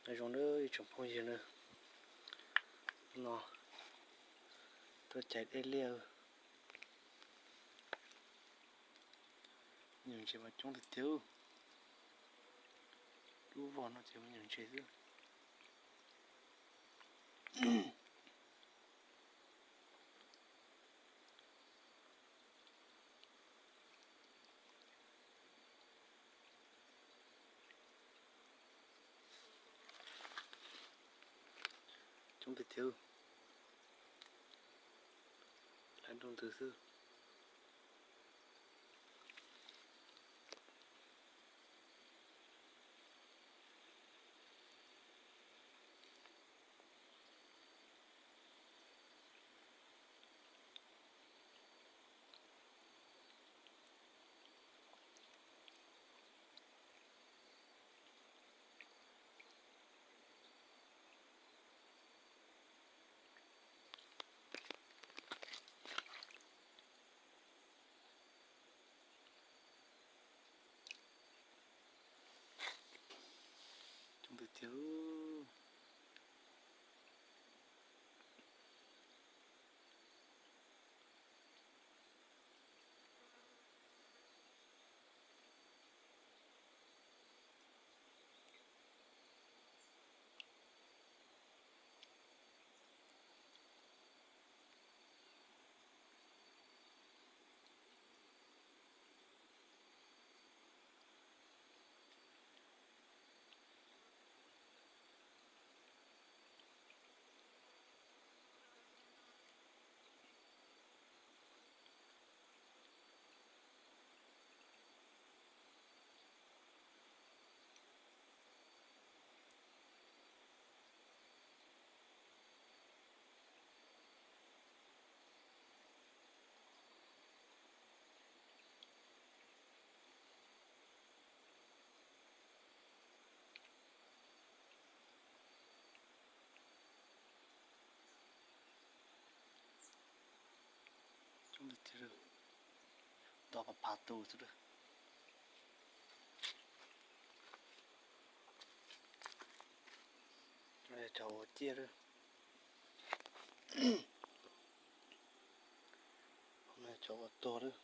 Nyob zoo nawb ib tsoom phooj ywg na, no tuaj cais dej liaj, me nyuam ntses mas coob tiag tiag, lub voj no ces me nyuam ntses xwb. Coob tiag tiag, lawv nroo ntws xwb. Coob tiag tiag. Coob tiag tiag, nto phav phav tus xwb. Cov ua ciaj lawm, cov ua tuag lawm.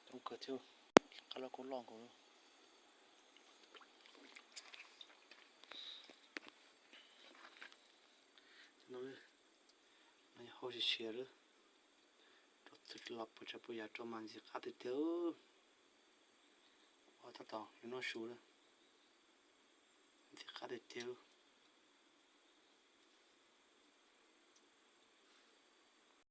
Coob kawg thiab, qab loj kuj loj nkaus. No yog hauj siav siav lawm, rau txhua los puas tsav puas yam rau mas ntxim qab tiag tiag. Ua tab tom yuav noj su lawm, ntxim qab tiag tiag.